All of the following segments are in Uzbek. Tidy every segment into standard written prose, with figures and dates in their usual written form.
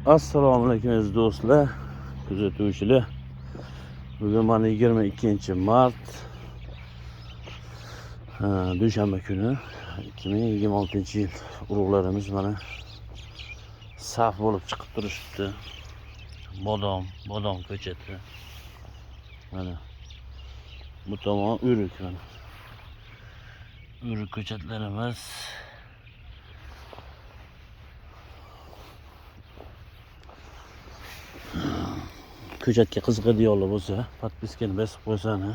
Assalomu alaykum aziz do'stlar, kuzatuvchilar. Bugun mana 22 mart dushanba kuni 2026-yil. Urug'larimiz mana saf bo'lib chiqib turishibdi. Bodom ko'chati. Mana bu tomon o'rik mana. O'rik ko'chatlarimiz. Ko'chatga qiziqadiganlar bo'lsa, podpiskani bosib qo'ysani,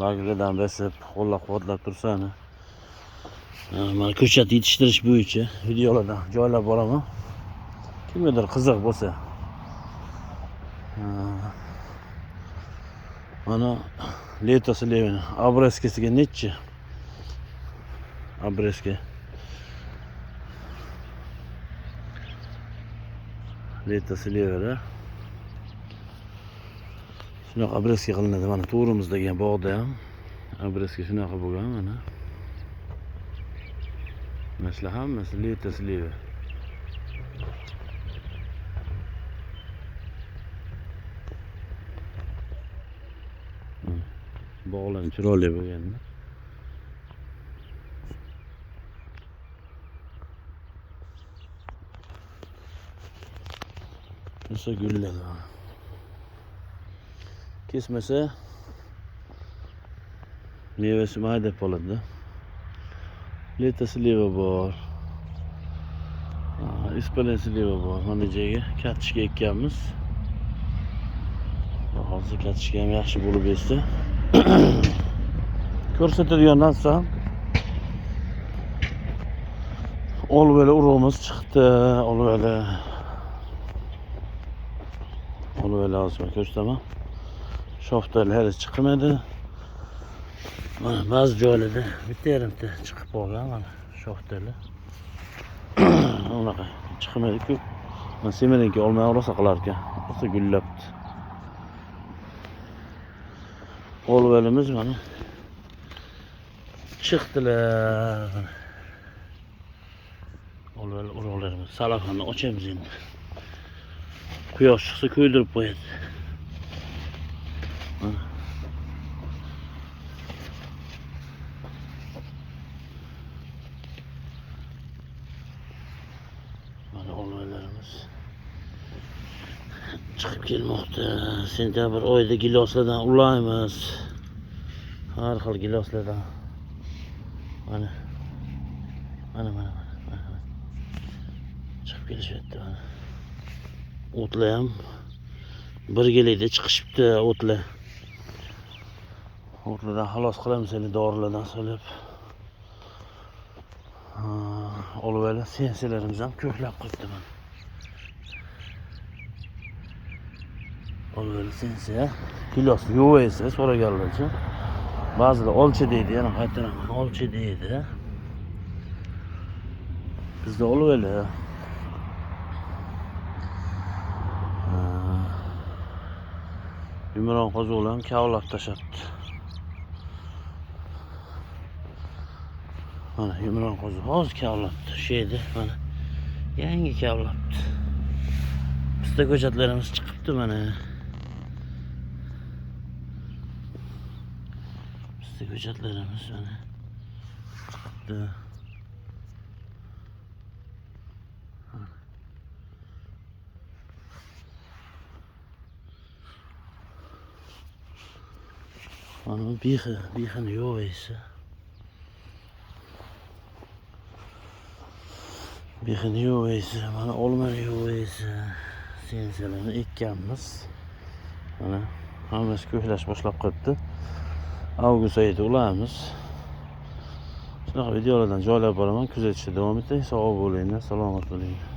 layklardan bosib, qo'llab-quvvatlab tursani. Mana ko'chat yetishtirish bo'yicha videolardan joylab boraman. Kimgadir qiziq bo'lsa. Mana letosi levini obrezkasiga nechi? Obrezka. Letosi levida. Shunaqa obrezka qilinadi. Mana to'g'rimizdagi bog'da ham obrezka shunaqa bo'lgan mana. Mana shular hammasi leta sliva. Bog'lar chiroyli bo'lganda. Rosa gulladi mana. Kesmasa mevasi mayda qoladi. Leta sliva bor. Ispalin sliva bor. Mana joyga kartoshka ekkanmiz. Hozir kartoshka ham yaxshi bo'lib esdi. Ko'rsatadigan narsam olveli urug'imiz chiqdi. Olveli hozir ko'rsataman. Shoftali hali chiqmadi. Mana ba'zi joylarda bitta yarimta chiqib qolgan mana shoftali. Unaqa chiqmadi ko'p. Mana semerenki olmay rosa qilar ekan. Rosa gullabdi. Olvalimiz mana chiqdilar. Olval urug'larimiz. Salafanni ochamiz endi. Quyosh chiqsa kuydirib qo'yadi. Mana olmalarimiz chiqib kelmoqda. Sentabr oyida giloslardan ulaymiz. Har xil giloslardan. Mana. Mana mana mana. Chiqib kelishyapti mana. O'tlar ham birgalikda chiqishibdi o'tlar. O'tlardan xalos qilamiz endi dorilardan solib. Olvali senselarimiz ham ko'klab qolibdi mana. Olvali sense, gilos yo'q esa so'raganlar uchun. Ba'zilar olcha deydi, yana qaytaraman, olcha deydi. Bizda olvali. Yumron qo'ziqlar ham kavlab tashlabdi. Mana yumron qo'ziq hozir kavlabdi. Shu yerda mana yangi kavlabdi. Pista ko'chatlarimiz chiqibdi mana. Pista ko'chatlarimiz mana chiqibdi. Mana bu bexini yo'q esa. Bexini yo'q esa, mana olmani yo'q esa. Sensalarni ekkanmiz. Mana hammasi ko'klash boshlab qolibdi. Avgust oyida ulaymiz. Shunaqa videolardan joylab boraman. Kuzatishda davom eting. Sog' bo'linglar, salomat bo'linglar.